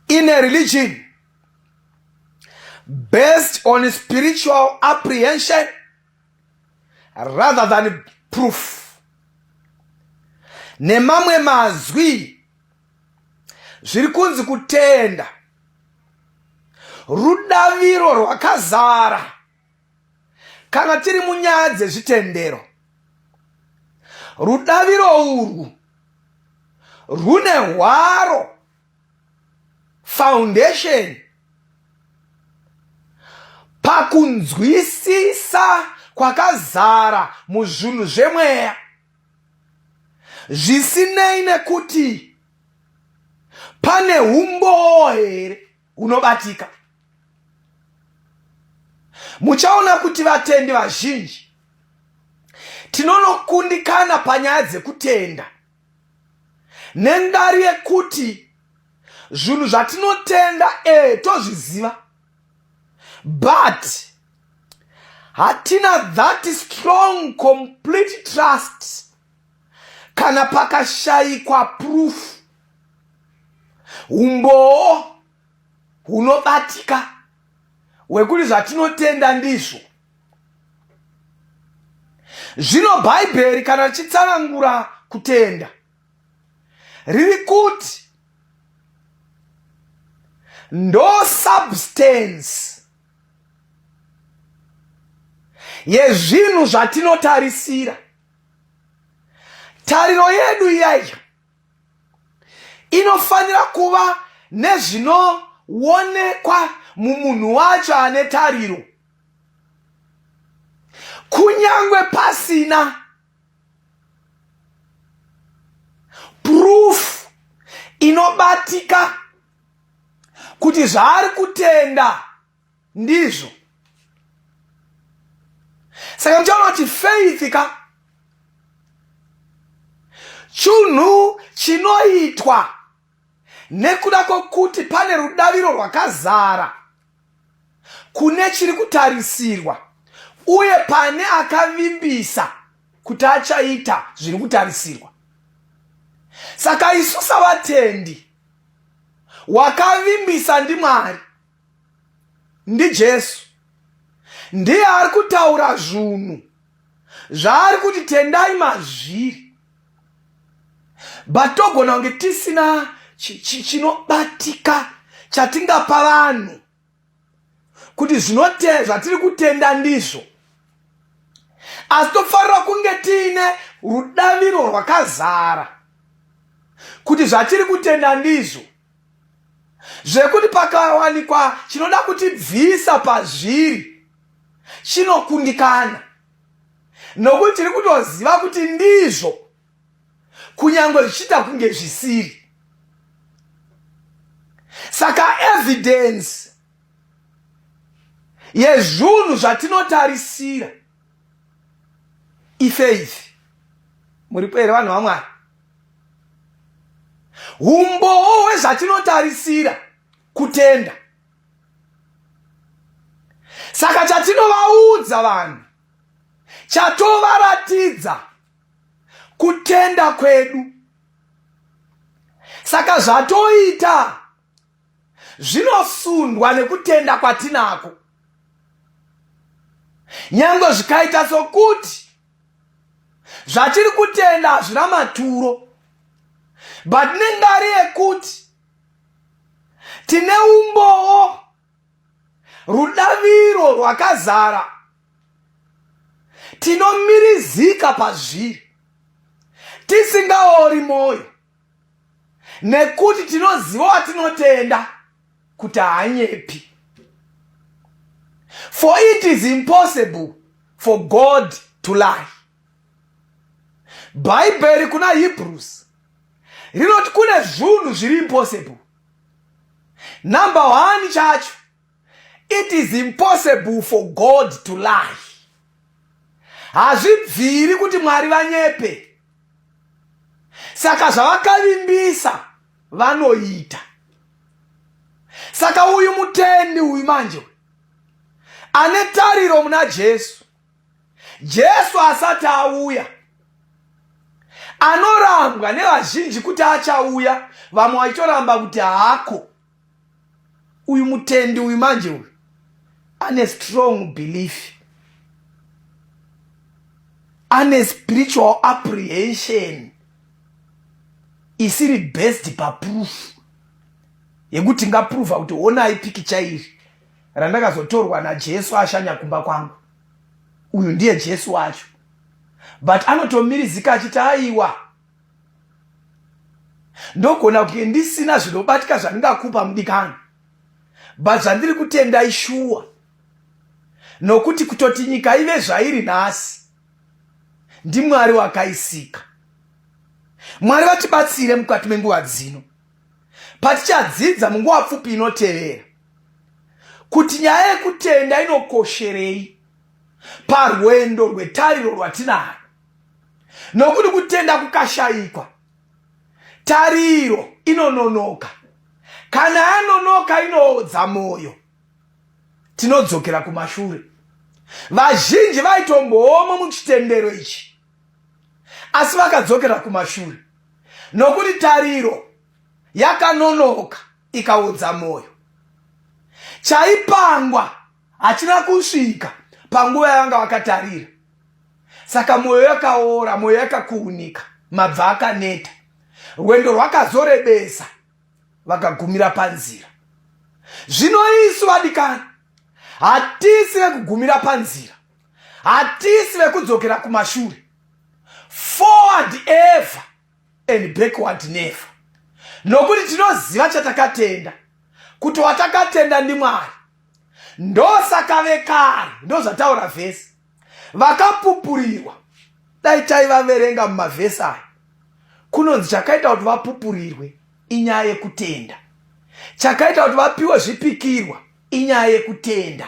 In a religion based on spiritual apprehension rather than proof. Nemamwe mazwi, zviri kunzi kutenda rudaviro rwakazara kana tiri munyaya dzezvitendero. Rudaviro urwu rwune hwaro, foundation, pakunzwisisa kwakazara muzvinhu zvemweya, zvisinei nekuti pane umbowo here hunobatika. Muchaona kuti vatendi vazhinji tinonokundikana panyaya dzekutenda nengari yekuti zvinhu zvatinotenda tozviziva, but hatina that strong complete trust kana pakashayikwa proof, umbowo hunobatika hwekuti zvatinotenda ndizvo. Zvino Bhaibheri kana richitsanangura kutenda riri kuti ndo substance yezvinhu zvatinotarisira. Tariro yedu iyaiya inofanira kuva nezvinoonekwa mumunhu wacho ane tariro, kunyange pasina proof inobatika kuti zvaari kutenda ndizvo. Saka muchaona kuti faith ka chinhu chinoitwa nekuda kwokuti pane rudaviro rwakazara kune chiri kutarisirwa, uye pane akavimbisa kuti achaita zviri kutarisirwa. Saka isu savatendi, wakavimbisa ndiMwari, ndiJesu. Ndiye ari kutaura zvinhu zvaari kuti tendai mazviri, but togona kunge tisina chinobatika chatingapa vanhu kuti zvatiri kutenda ndizvo, asi tofanira kunge tiine rudaviro rwakazara kuti zvatiri kutenda ndizvo, zvekuti pakawanikwa chinoda kutibvisa pazviri chinokundikana, nokuti tiri kutoziva kuti ndizvo, kunyange zvichiita kunge zvisiri. Saka evidence yezvinhu zvatinotarisira ifaith. Muripo here, vanhu vaMwari? Umbowo hwezvatinotarisira kutenda. Saka chatinovaudza vanhu, chatovaratidza kutenda kwedu. Saka zvatoita zvinosundwa nekutenda kwatinako, nyange zvikaita sokuti zvatiri kutenda hazvina maturo, but nengari yekuti tine umbowo, rudaviro rwakazara, tinomirizika pazviri tisingaori mwoyo, nekuti tinoziva watinotenda kuti haanyepi. For it is impossible for God to lie. Bhaibheri kuna Hebrews rinoti kune zvinhu zviri impossible. Number one chacho, it is impossible for God to lie. Hazvibviri kuti Mwari vanyepe. Saka zvavakavimbisa vanoita. Saka uyu mutendi uyu manje ane tariro muna Jesu, Jesu asati auya, anorambwa nevazhinji kuti achauya, vamwe vachitoramba kuti haako. Uyu mutendi uyu manje uyu ane strong belief, ane spiritual apprehension isiri based paproof yekuti ngaprova kuti honai pikicha iri randakazotorwa naJesu ashanya kumba kwangu, uyu ndiye Jesu wacho. But anotomirizika achiti, "Aiwa, ndogona kunge ndisina zvinobatika zvandingakupa, mudikani, but zvandiri kutenda ishuwa, nokuti kutoti nyika ive zvairi nhasi ndiMwari wakaisika." Mwari vatibatsire mukati menguva dzino patichadzidza munguva pfupi inotevera kuti nyaya yekutenda inokosherei parwendo rwetariro rwatinaro, nokuti kutenda kukashayikwa, tariro inononoka. Kana yanonoka, inoodza mwoyo, tinodzokera kumashure. Vazhinji vaitombooma muchitendero ichi, asi vakadzokera kumashure nokuti tariro yakanonoka, ikaodza mwoyo. Chaipangwa hachina kusvika panguva yavanga vakatarira, saka mwoyo yakaora, mwoyo yakakuunika, mabva akaneta, rwendo rwakazorebesa, vakagumira panzira. Zvino isu, vadikani, hatisi vekugumira panzira, hatisi vekudzokera kumashure. Forward ever and backward never, nokuti tinoziva chatakatenda, kuti watakatenda ndiMwari. Ndosaka vekare, ndozvataura vhesi, vakapupurirwa. Dai taivaverenga mumavhesi aya, kunonzi chakaita kuti vapupurirwe inyaya yekutenda, chakaita kuti vapiwe zvipikirwa inyaya yekutenda,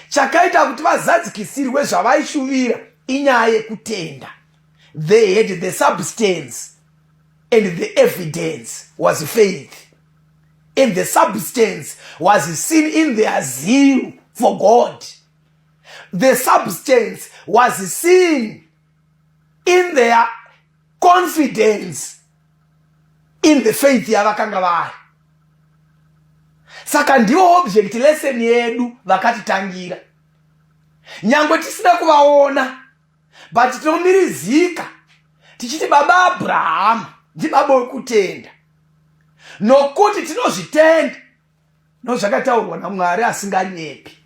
chakaita kuti vazadzikisirwe zvavaishuvira inyaya yekutenda. They had the substance and the evidence was faith, and the substance was seen in their zeal for God. The substance was seen in their confidence in the faith yavakanga vari. Saka ndiwo object lesson yedu vakatitangira. Nyangwe tisina kuvaona, but tinomirizika tichiti baba Abrahama ndibaba wekutenda, nokuti tinozvitenda nozvakataurwa naMwari asinganyepi.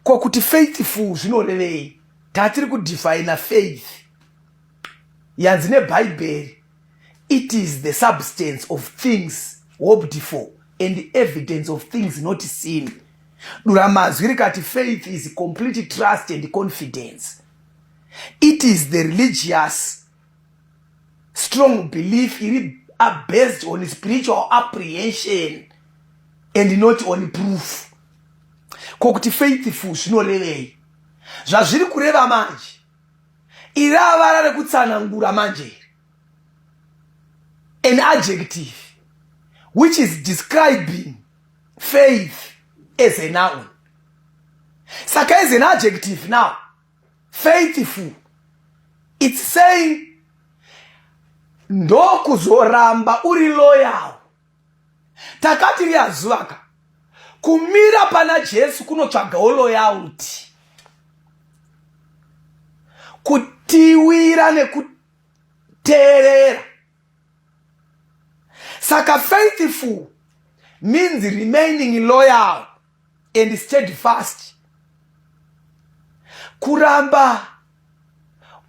Ko kuti faithful zvinorevei? Tatiri kudefina faith yanzi neBhaibheri, "It is the substance of things hoped for and evidence of things not seen." Duramazwi rikati faith is complete trust and confidence. It is the religious strong belief iri based on spiritual apprehension and not on proof. Ko kuti faithful zvinorevei? Zvazviri kureva manje, iri avara rekutsanangura manje iri, an adjective which is describing faith as a noun. Saka as an adjective now, faithful, it's saying ndokuzoramba uri loyal. Takati riyazuvaka kumira pana Jesu kunotsvagawo loyalty, kutiwira nekuteerera. Saka faithful means remaining loyal and steadfast, kuramba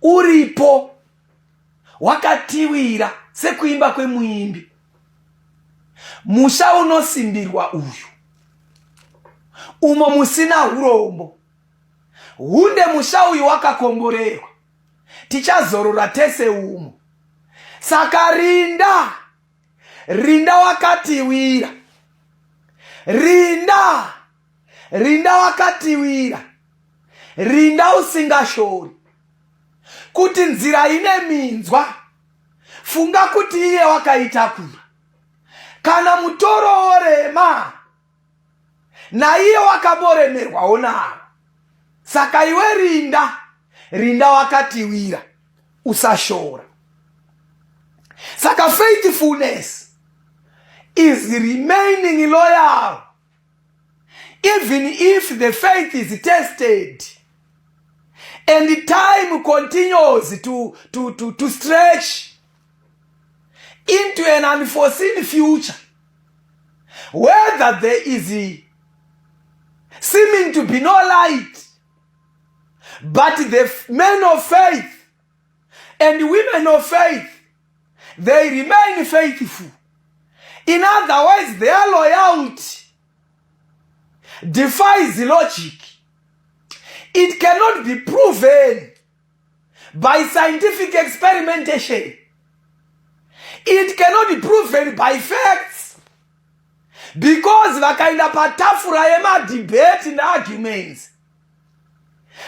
uripo wakatiwira, sekuimba kwemuimbi, "Musha unosimbirwa uyu umo musina urombo, hunde musha uyu wakakomborerwa, tichazorora tese umo." Saka rinda, rinda wakatiwira, rinda, rinda wakatiwira, rinda usingashori kuti nzira ine minzwa. Funga kuti iye wakaitakura. Kana mutoro worema, naiye wakamboremerwawo nawo. Saka iwe rinda, rinda wakatiwira, usashora. Saka faithfulness is remaining loyal even if the faith is tested and time continues to, to, to, to stretch into an unforeseen future whether there is seeming to be no light but the men of faith and women of faith they remain faithful in other words their loyalty defies logic it cannot be proven by scientific experimentation it cannot be proven by facts because vakaenda patafura yemadebate nearguments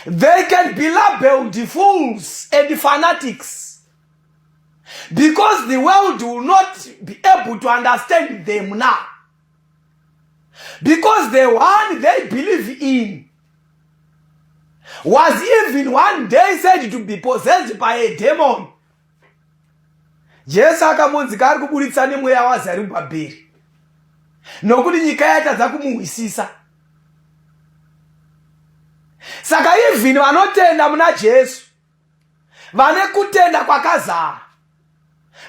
they can be labeled fools and fanatics because the world will not be able to understand them now because the one they believe in was even one day said to be possessed by a demon Jesu akamunzika ari kuburitsa nemweya waZerubhabheri nokuti nyika yatadza kumuhwisisa. Saka even vanotenda muna Jesu vane kutenda kwakazara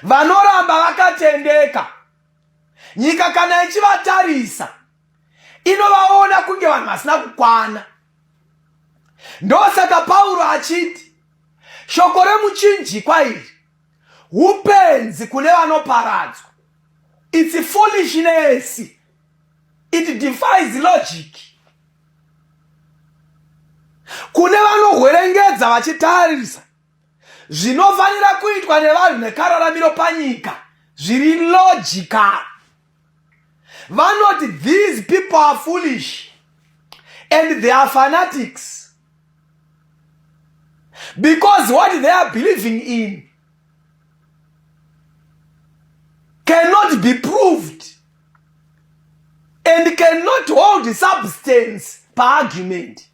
vanoramba vakatendeka nyika kana ichivatarisa inovaona kunge vanhu vasina kukwana ndosaka pauro achiti shoko remuchinjikwa iri upenzi kune vanoparadzwa its foolishness it defies logic kune vanohwerengedza vachitarisa zvinofanira kuitwa nevanhu nekararamiro panyika zviri logical vanoti these people are foolish and they are fanatics because what they are believing in cannot be proved and cannot hold substance paargument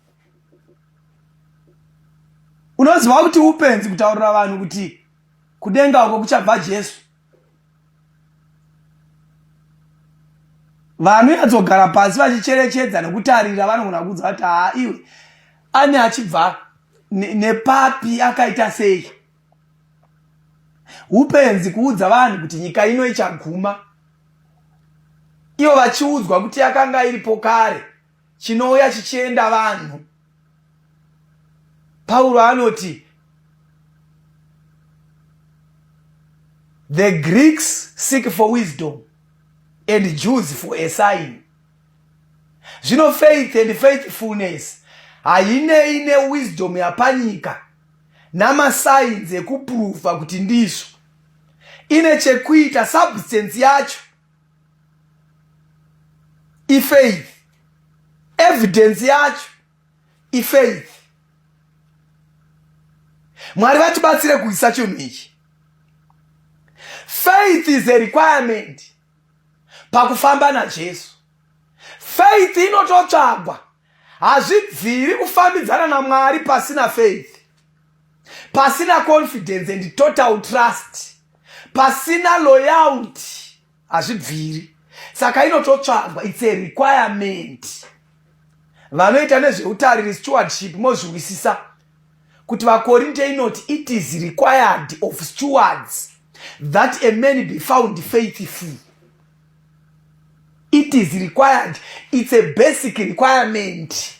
unoziva kuti upenzi kutaurira vanhu kuti kudenga uko kuchabva jesu vanonyatsogara pasi vachicherechedza nekutarira vanogona kuudza kuti haa iwe ane achibva nepapi akaita sei upenzi kuudza vanhu kuti nyika ino ichaguma ivo vachiudzwa kuti yakanga iripo kare chinouya chichienda vanhu pauro anoti the greeks seek for wisdom and jews for a sign zvino faith and faithfulness hainei newisdom yapanyika namasainzi ekupruvha kuti ndizvo ine chekuita substance yacho ifaith evidence yacho ifaith mwari vatibatsire kuisa chinhu ichi faith is a requirement pakufamba najesu faith inototsvagwa hazvibviri kufambidzana namwari pasina faith pasina confidence and total trust pasina loyalty hazvibviri saka inototsvagwa its a requirement vanoita nezveutariri stewardship mozviwisisa kuti vakorinte inoti it is required of stewards that a man be found faithful it is required it's a basic requirement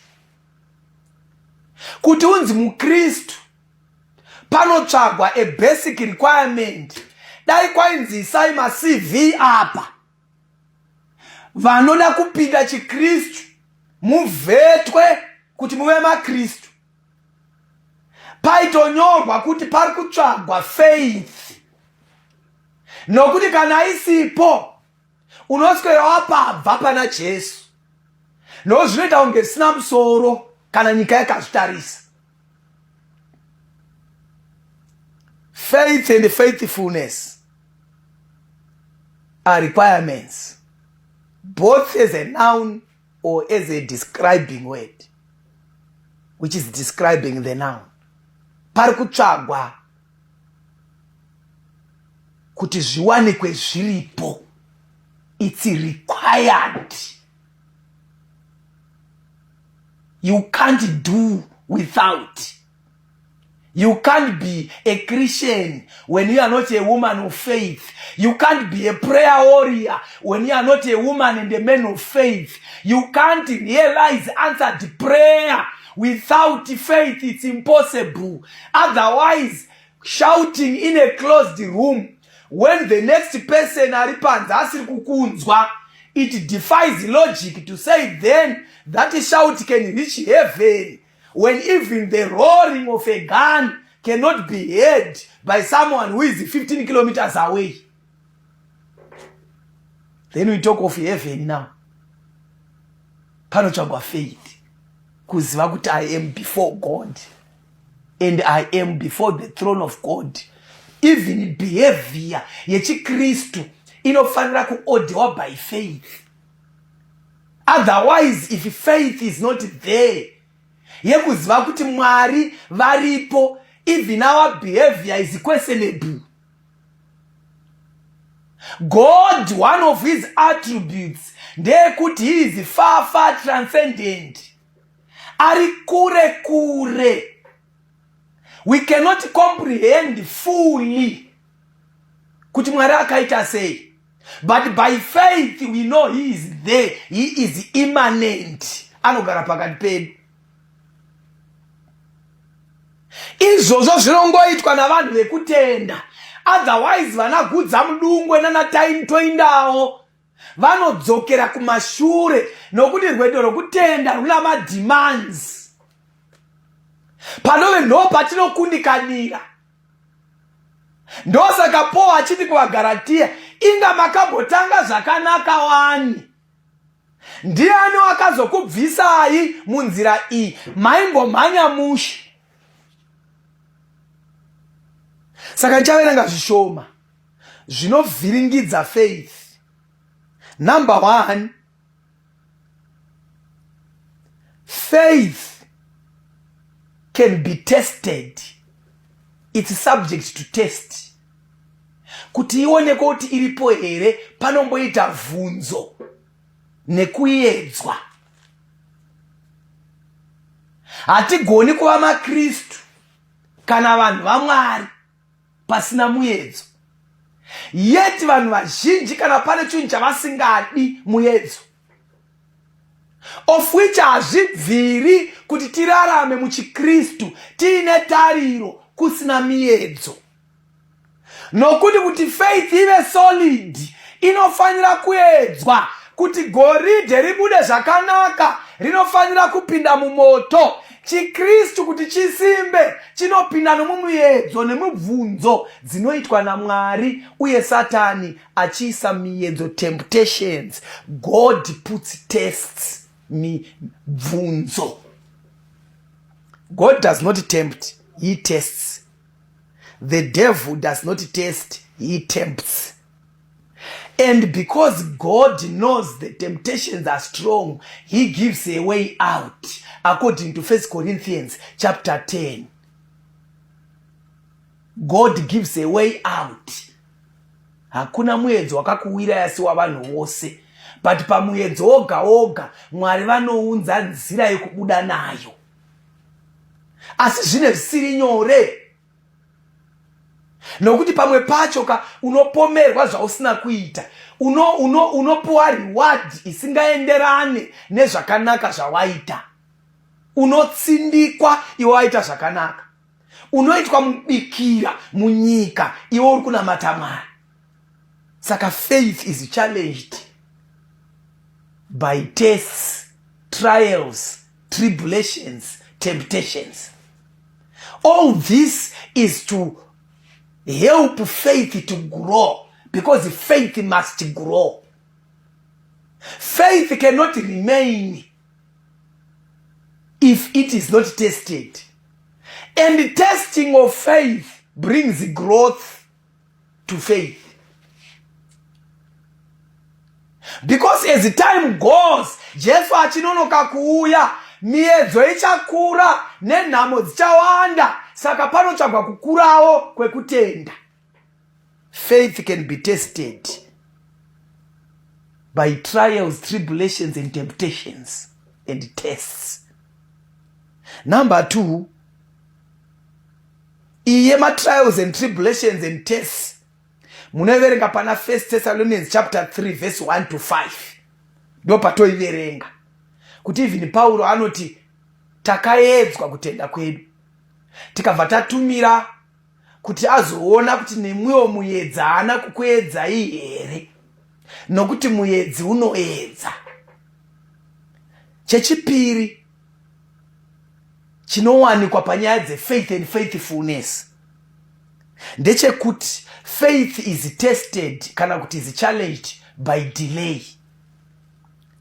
kuti unzi mukristu panotsvagwa a basic requirement dai kwainzi isai macv apa vanoda kupinda chikristu muvhetwe kuti muve makristu paitonyorwa kuti pari kutsvagwa faith nokuti kana isipo unoswera wapabva pana jesu no zvinoita kunge zvisina musoro kana nyika yakazvitarisa faith and faithfulness are requirements both as a noun or as a describing word which is describing the noun pari kutsvagwa kuti zviwanikwe zviripo It's required. You can't do without. You can't be a Christian when you are not a woman of faith. You can't be a prayer warrior when you are not a woman and a man of faith. You can't realize answered prayer without faith. It's impossible. Otherwise, shouting in a closed room when the next person ari panze asiri kukunzwa, it defies logic to say then that shout can reach heaven when even the roaring of a gun cannot be heard by someone who is 15 kilometers away. Then we talk of heaven now. Panotsvagwa faith, kuziva kuti I am before God and I am before the throne of God. Even behavior yechiKristu inofanira kuodhewa by faith. Otherwise, if faith is not there, yekuziva kuti Mwari varipo, even our behavior is questionable. God, one of his attributes ndeyekuti he is far, far transcendent, ari kure kure. We cannot comprehend fully kuti Mwari akaita sei, but by faith we know he is there, he is immanent, anogara pakati pedu. Izvozvo zvinongoitwa navanhu vekutenda. Otherwise vana Gudza Mudungwe nana Taintoindawo vanodzokera kumashure, nokuti rwendo rwekutenda rwuna mademands. Panove ndo patinokundikanira. Ndosaka Paul achiti kuvaGaratiya, inga makambotanga zvakanaka wani, ndiani wakazokubvisai munzira iyi? Maimbomhanya mushe. Saka ndichaverenga zvishoma zvinovhiringidza faith. Number 1, faith can be tested. It's subject to test. Kuti ionekwe kuti iripo here, panomboita vhunzo nekuedzwa. Hatigoni kuva maKristu kana vanhu vaMwari pasina muedzo. Yet vanhu vazhinji kana pane chinhu chavasingadi, muedzo, of which hazvibviri kuti tirarame muchiKristu tiine tariro kusina miedzo, nokuti kuti faith ive solid inofanira kuedzwa. Kuti goridhe ribude zvakanaka rinofanira kupinda mumoto. ChiKristu kuti chisimbe chinopinda nomumiedzo nemubvunzo dzinoitwa naMwari, uye Satani achiisa miedzo, temptations. God puts tests, mibvunzo. God does not tempt, he tests. The devil does not test, he tempts. And because God knows the temptations are strong, he gives a way out, according to 1 Corinthians chapter 10. God gives a way out. Hakuna muedzo wakakuwira asi wavanhu vose, but pamuedzo woga woga Mwari vanounza nzira yekubuda nayo. Asi zvine zvisiri nyore, nokuti pamwe pacho ka unopomerwa zvausina kuita, unopuwa uno, uno reward isingaenderane nezvakanaka zvawaita. Unotsindikwa iwe waita zvakanaka, unoitwa mubikira munyika iwe uri kunamata Mwari. Saka faith is challenged by tests, trials, tribulations, temptations. All this is to help faith to grow, because faith must grow. Faith cannot remain if it is not tested, and the testing of faith brings growth to faith, because as time goes, Jesu achinonoka kuuya, miedzo ichakura nenhamo dzichawanda. Saka panotsvagwa kukurawo kwekutenda. Faith can be tested. By trials, tribulations and temptations and tests. Number 2, iye matrials and tribulations and tests munoiverenga pana 1 Thessalonians chapter 3 verse 1 to 5, ndo patoiverenga kuti even Pauro anoti takaedzwa kutenda kwedu, tikabva tatumira kuti azoona kuti nemwiwo muedza haana kukuedzai here, nokuti muedzi unoedza. Chechipiri chinowanikwa panyaya dzefaith and faithfulness ndechekuti faith is tested, kana kuti is challenged by delay.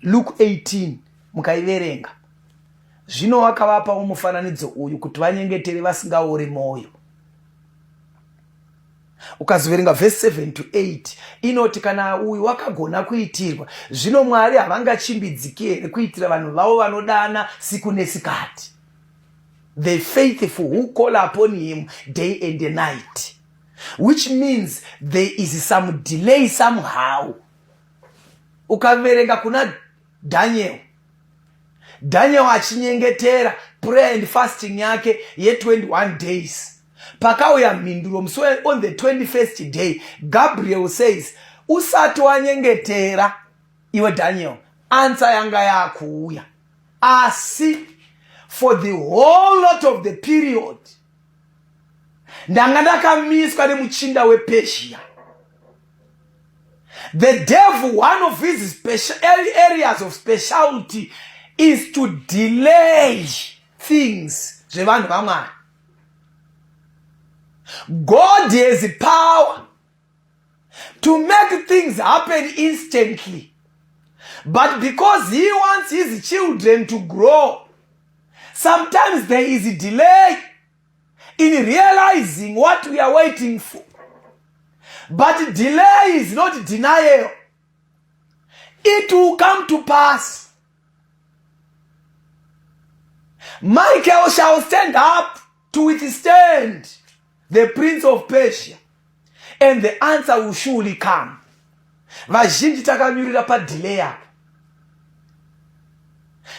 Luke 18 mukaiverenga, zvino wakavapawo mufananidzo uyu kuti vanyengetere vasingaori mwoyo. Ukazoverenga vhesi 7 to 8, inoti kana uyu wakagona kuitirwa, zvino Mwari havangachimbidziki here kuitira vanhu vavo vanodana siku nesikati? The faithful who call upon him day and night, which means there is some delay somehow. Ukaverenga kuna Daniel, Daniel achinyengetera, prayer and fasting yake ye21 days, pakauya mhinduro musi on the 21st day. Gabriel says, "Usati wanyengetera iwe Daniel, answer yanga yakuuya, asi for the whole lot of the period ndanga ndakamiswa nemuchinda wePersia." The devil, one of his special areas of specialty is to delay things zvevanhu vaMwari. God has power to make things happen instantly, but because he wants his children to grow, sometimes there is a delay in realizing what we are waiting for. But delay is not denial. It will come to pass. Michael shall stand up to withstand the prince of Persia, and the answer will surely come. Vazhinji takanyurira padelay apa.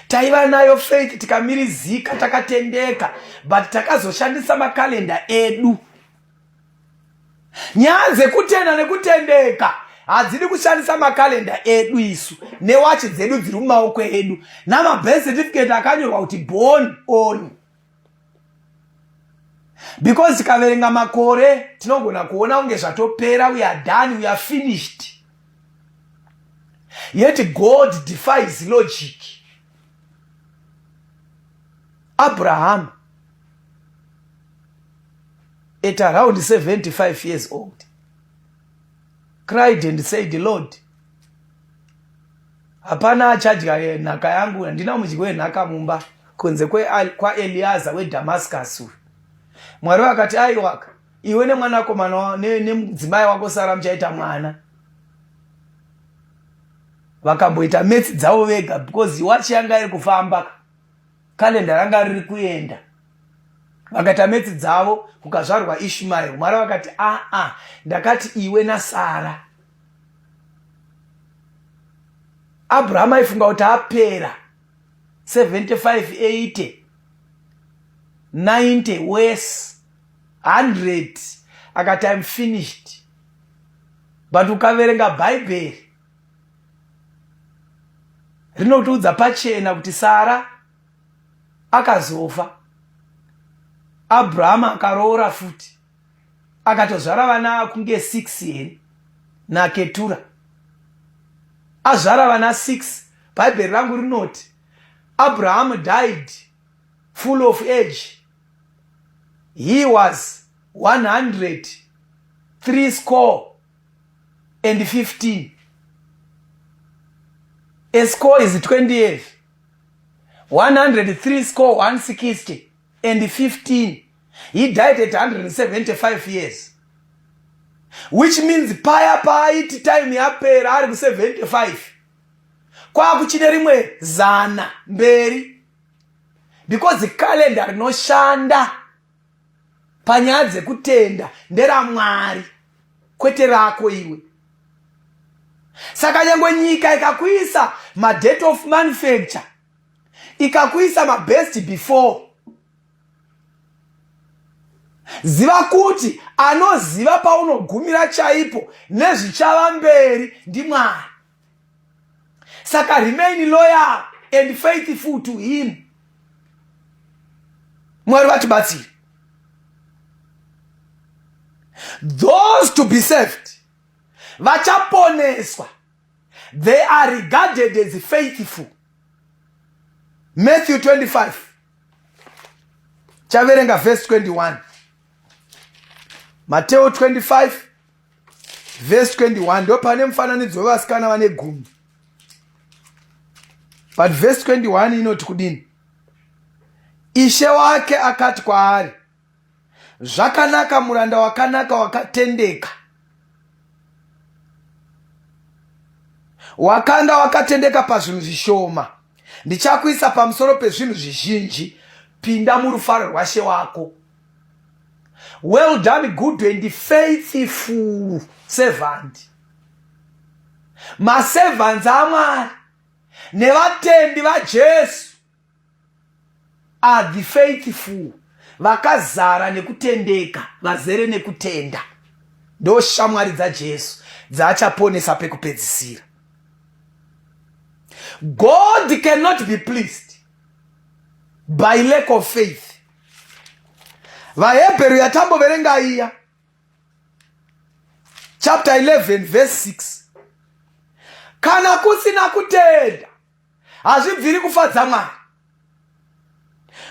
Taiva nayo faith, tikamirizika, takatendeka, but takazoshandisa makalenda edu. Nyaya dzekutenda nekutendeka hadzidi kushandisa makalenda edu isu newachi dzedu dziri mumaoko edu namabirth certificate akanyorwa kuti born on, because tikaverenga makore tinogona kuona kunge zvatopera, we are done, we are finished. Yet God defies logic. Abraham at around 75 years old cried and said, "Lord, hapana achadya nhaka yangu, handina mudyi wenhaka mumba kunze kwaEliaza weDhamascus uyu." Mwari vakati, "Aiwaka, iwe nemwanakomana nemudzimai wako Sara muchaita mwana." Vakamboita maths dzavo vega, because wachi yanga iri kufamba, kalenda ranga riri kuenda. Vakaita maths dzavo, kukazvarwa Ishmael. Mwari vakati, "Aa, ndakati iwe naSara." Abrahamu aifunga kuti apera, 75, 80, 90, worse, 100, akati, "I'm finished." But ukaverenga Bhaibheri, rinotiudza pachena kuti Sara akazofa, Abrahamu akaroora futi, akatozvara vana kunge 6 here naKetura. Azvara vana 6, Bhaibheri rangu rinoti Abraham died full of age. He was 103 score and 15. A score is 20 years. 103 score, 160 and 15. He died at 175 years, which means paya paaiti time yapera ari ku75, kwakuchine rimwe zana mberi, because kalenda rinoshanda panyaya dzekutenda nderaMwari, kwete rako iwe. Saka nyangwe nyika ikakuisa madate of manufacture, ikakuisa mabest before, ziva kuti anoziva paunogumira chaipo nezvichava mberi ndiMwari. Saka remain loyal and faithful to him. Mwari vatibatsire. Those to be saved, vachaponeswa, they are regarded as faithful. Matthew 25, chaverenga verse 21. Mateo 25 verse 21, ndo pane mufananidzo wevasikana vane gumi. But verse 21 inoti kudini? Ishe wake akati kwaari, zvakanaka muranda wakanaka wakatendeka, wakanga wakatendeka pazvinhu zvishoma, ndichakuisa pamusoro pezvinhu zvizhinji, pinda murufaro rwashe wako. Well done, good and faithful servant. Maservants aMwari nevatendi vaJesu are the faithful, vakazara nekutendeka, vazere nekutenda. Ndo shamwari dzaJesu dzaachaponesa pekupedzisira. God cannot be pleased by lack of faith. VaHebheru yatamboverenga iya, chapter 11 verse 6, kana kusina kutenda hazvibviri kufadza Mwari,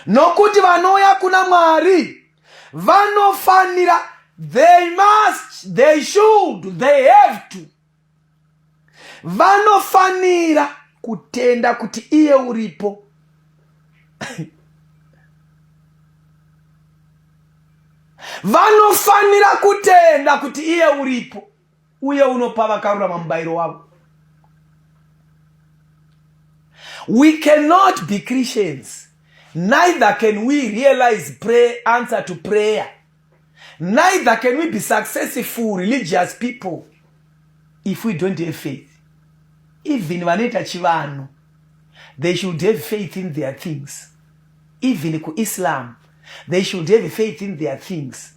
nokuti vanouya kuna Mwari vanofanira, they must, they should, they have to, vanofanira kutenda kuti iye uripo. Vanofanira kutenda kuti iye uripo uye unopa vakarurama mubayiro wavo. We cannot be Christians, neither can we realize prayer, answer to prayer, neither can we be successful religious people if we don't have faith. Even vanoita chivanhu, they should have faith in their things. Even kuIslam, they should have faith in their things.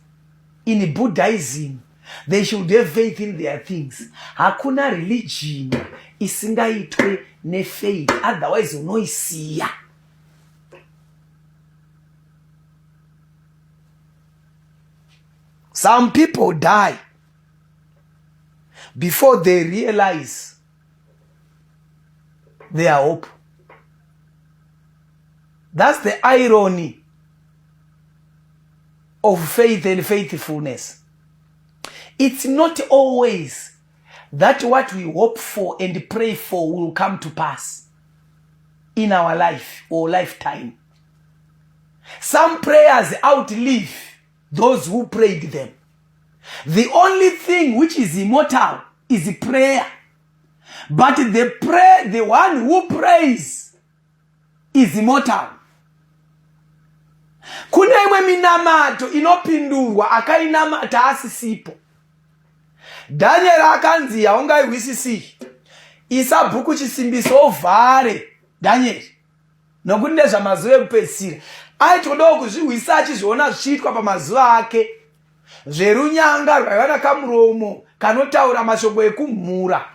In Buddhism, they should have faith in their things. Hakuna religion isingaitwe nefaith, otherwise unoisiya. Some people die before they realize their hope. That's the irony of faith and faithfulness. It's not always that what we hope for and pray for will come to pass in our life or lifetime. Some prayers outlive those who prayed them. The only thing which is immortal is prayer. But the one who prays is immortal. Kune imwe minamato inopindurwa akainamata asisipo. Daniel akanzi, haungaihwisisi, isa bhuku chisimbiso ovhare, Daniel, nokuti ndezvamazuva ekupedzisira. Aitodawo kuzvihwisa achizviona zvichiitwa pamazuva ake, zverunyanga rwaiva nakamuromo kanotaura mashoko ekumhura.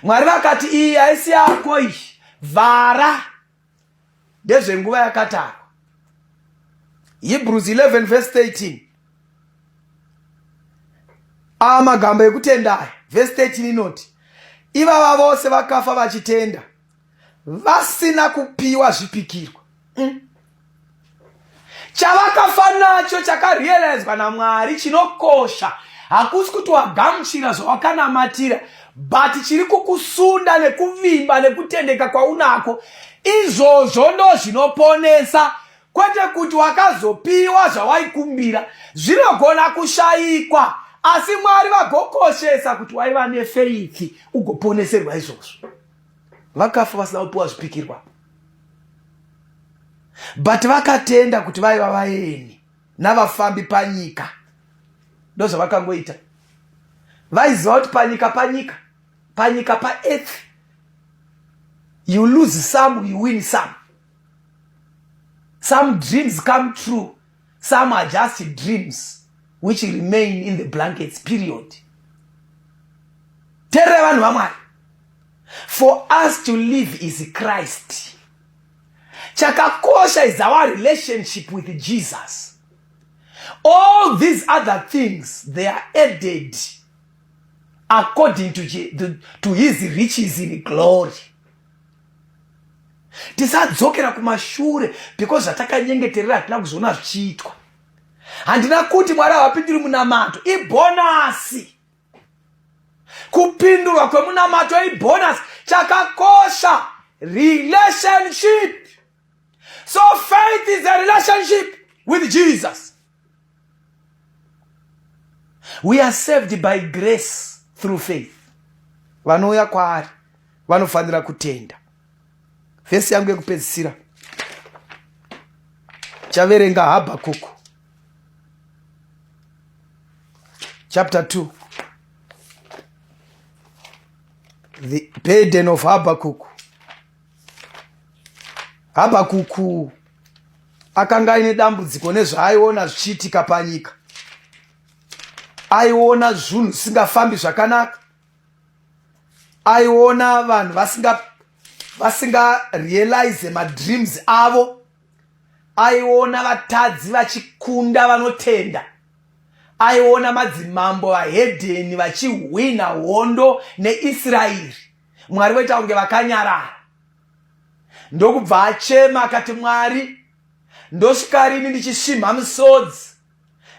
Mwari vakati, iyi haisi yako iyi, vhara, ndezvenguva yakatarwa. Hebrews 11 verse 13, aya magamba ekutenda aya. Verse 13 inoti, ivava vose vakafa vachitenda, vasina kupiwa zvipikirwa. Chavakafa nacho chakarealizwa naMwari chinokosha hakusi kuti wagamuchira zvawakanamatira, but chiri kukusunda nekuvimba nekutendeka kwaunako, izvozvo ndo zvinoponesa, kwete kuti wakazopiwa zvawaikumbira. Zvinogona kushayikwa, asi Mwari vagokoshesa kuti waiva nefaith, ugoponeserwa izvozvo. Vakafa vasina kupiwa zvipikirwa, but vakatenda kuti vaiva vaeni navafambi panyika. Ndozvavakangoita. Vaiziva kuti panyika Panyika paearth you lose some, you win some. Some dreams come true, some are just dreams which remain in the blankets, period. Terera vanhu vaMwari. For us to live is Christ. Chakakosha is our relationship with Jesus. All these other things, they are added according to his riches in glory. Tisadzokera kumashure because zvatakanyengeterera hatina kuzviona zvichiitwa. Handina kuti Mwari havapinduri munamato, ibhonasi. Kupindurwa kwemunamato ibhonasi. Chakakosha relationship. So faith is a relationship with Jesus. We are saved by grace through faith. Vanouya kwaari vanofanira kutenda. Vhesi yangu yekupedzisira chaverenga Habhakuku chapter 2, the burden of Habakkuk. Habakuku akanga aine dambudziko nezvaaiona zvichiitika panyika. Aiona zvinhu zvisingafambi zvakanaka. Aiona vanhu vasinga vasingarealize madreams avo. Aiona vatadzi vachikunda vanotenda. Aiona madzimambo vahedheni vachihwina hondo neIsraeri, Mwari voita kunge vakanyarara. Ndokubva achema akati, Mwari, ndosvika rini ndichisvimha misodzi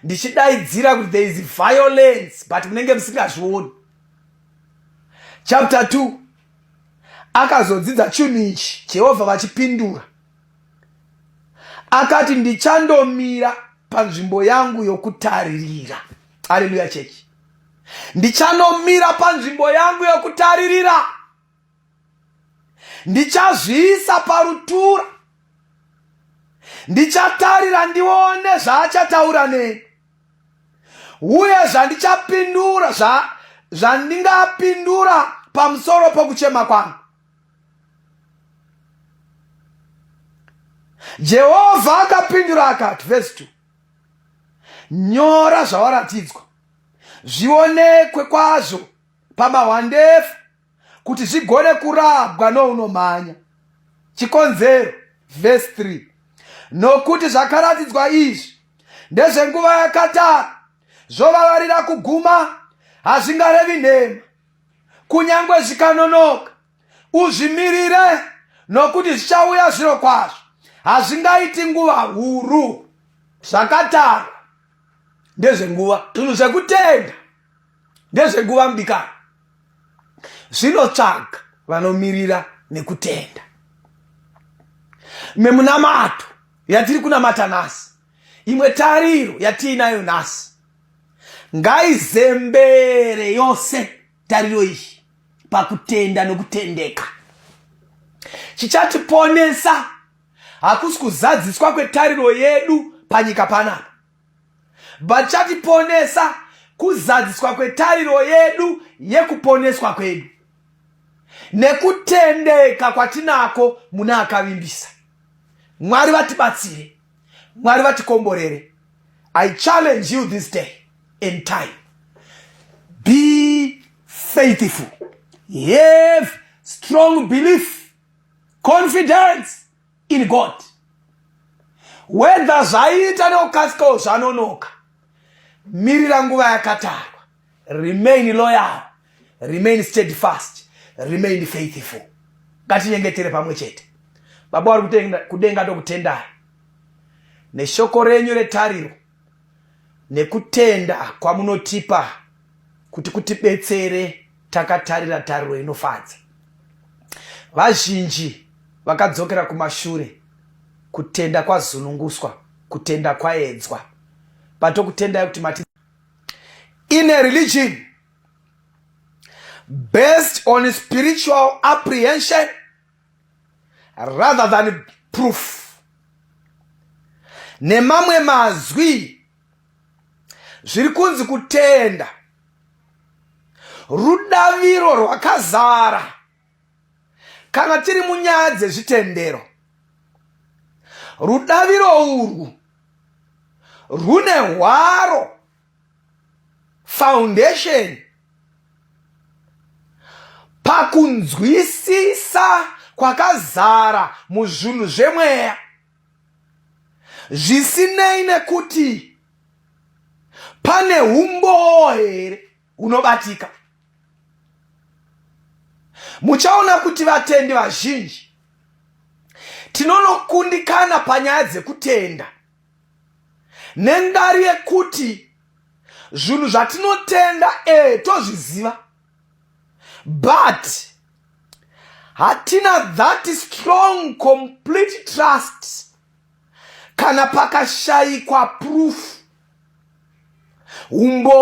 ndichidaidzira kuti there is violence, but munenge musingazvioni? Chapter 2 akazodzidza chinhu ichi, Jehovha vachipindura akati, ndichandomira panzvimbo yangu yokutaririra. Aleluya chechi. Ndichanomira panzvimbo yangu yokutaririra, ndichazviisa parutura, ndichatarira ndione zvaachataura neni, uye zvandichapindura, zvandingapindura pamusoro pokuchema kwangu. Jehovha akapindura akati, vhesi 2, nyora zvawaratidzwa, zvionekwe kwazvo pamahwandefu, kuti zvigone kurabwa nounomhanya. Chikonzero, vhesi 3, nokuti zvakaratidzwa izvi ndezvenguva yakatara, zvovavarira kuguma, hazvingarevi nhema. Kunyange zvikanonoka, uzvimirire, nokuti zvichauya zviro kwazvo, hazvingaiti nguva huru. Zvakatarwa ndezvenguva. Zvinhu zvekutenda ndezvenguva, mudikani. Zvinotsvaga vanomirira nekutenda. Memunamato yatiri kunamata nhasi, imwe tariro yatiinayo nhasi, ngaizembere yose tariro iyi pakutenda nokutendeka. Chichatiponesa hakusi kuzadziswa kwetariro yedu panyika panapa, but chatiponesa kuzadziswa kwetariro yedu yekuponeswa kwedu nekutendeka kwatinako mune akavimbisa. Mwari vatibatsire, Mwari vatikomborere. I challenge you this day and time, be faithful, have strong belief, confidence in God. Whether zvaita nekukasikawo zvanonoka, mirira nguva yakatarwa. Remain loyal, remain steadfast, remain faithful. Ngatinyengetere pamwe chete. Baba vari kudenga, ndokutendai neshoko renyu retariro nekutenda kwamunotipa kuti kutibetsere takatarira tariro inofadza. Vazhinji vakadzokera kumashure, kutenda kwazununguswa, kutenda kwaedzwa. Patokutendai kuti mati in a religion based on spiritual apprehension rather than proof. Nemamwe mazwi, zviri kunzi kutenda Rudaviro rwakazara kana tiri munyaya dzezvitendero, rudaviro urwu rwune hwaro, foundation, pakunzwisisa kwakazara muzvinhu zvemweya, zvisinei nekuti pane umbowo here hunobatika. Muchaona kuti vatendi vazhinji tinonokundikana panyaya dzekutenda nengari yekuti zvinhu zvatinotenda tozviziva, but hatina that strong, complete trust kana pakashayikwa proof, umbowo.